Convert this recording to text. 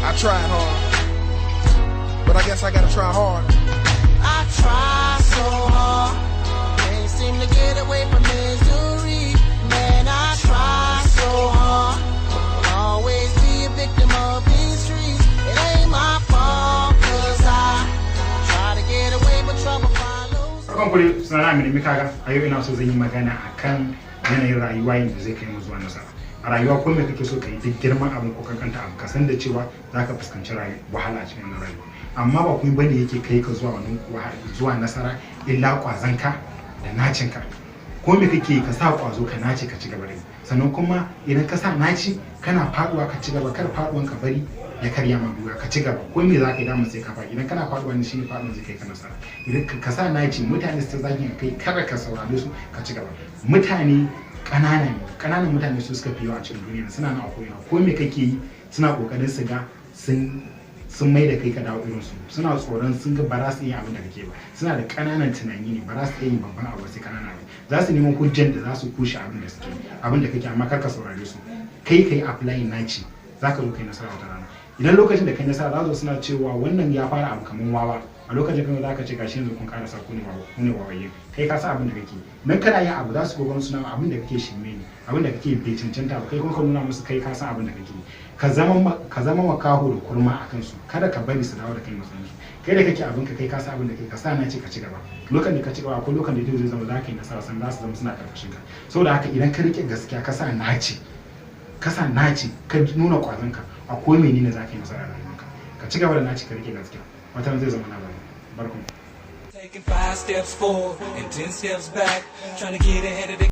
I tried hard, but I guess I gotta try hard. I try so hard, can't seem to get away from misery. Man, I try so hard, but will always be a victim of these streets. It ain't my fault, 'cause I try to get away, but trouble follows. Kan kuri suna Aminu Mikaga. A yau ina so zan yi magana akan yanayin rayuwa, yadda zai kai mu zuwa nasara. A rayuwa, ko me kake so ka yi, duk girman abin ko kankanta abu, ka san da cewa za ka fuskanci wahala a cikin wannan rayuwa. Amma ba kuma bane yake kai ka zuwa wannan zuwa nasara illa kwazanka da nacinka. Ko me kake, ka sa kwazo, ka nace, ka ci gaba da yi. Sannan kuma idan ka sa naci, kana faduwa, ka ci gaba. Kar faduwan ka bari ya karya ma gwiwa, ka ci gaba. Ko me za ka yi, dama sai ka faɗi. Idan kana faduwa ne, shine faduwan zai kai ka nasara. Idan ka sa naci, mutane su ta zagin kai, kada ka saurare su, ka ci gaba. Mutane ƙanana ne, ƙananan mutane su suka fi yawa a cikin duniya, suna nan a ko'ina. Ko me kake yi, suna ƙoƙarin su ga sun mai da kai ka dawo irin su. Suna tsoron sun ga ba za su iya abin da kake ba. Suna da ƙananan tunani ne, ba za su iya yin babban abu sai ƙananan abu. Za su nemo hujjan da za su kushe abin da suke, abin da kake, amma kar ka saurare su. Kai kai applying naci, za ka zo kai nasara wata rana. Idan lokacin da kai nasara, za su suna cewa wannan ya fara abu kaman wawa. A lokacin kan za ka ce, gashi yanzu kun karasa, ku ne wawa, ku ne wawaye. Kai ka san abin da kake dan kana yin abu, za su kokarin suna abin da kake shirme ne, abin da kake bai cancanta ba. Kai kuma ka nuna musu kai ka san abin da kake. Ka zama makaho da kurma a kansu. Kada ka bari su dawo da kai matsayin su. Kai da kake abin ka, kai ka san abin da kai, ka sa na ce ka ci gaba. Lokacin da ka ci gaba, ko lokacin da zai zama za ka yi nasara, san za su zama suna karkashin ka. Saboda haka, idan ka rike gaskiya, ka sa naci, ka sa naci, ka nuna kwazon ka, a ko menene za ka yi nasara a rayuwarka. Ka ci gaba da naci, ka rike gaskiya, wata zai zama labari. Barkan. Taking 5 steps forward and 10 steps back, trying to get ahead of the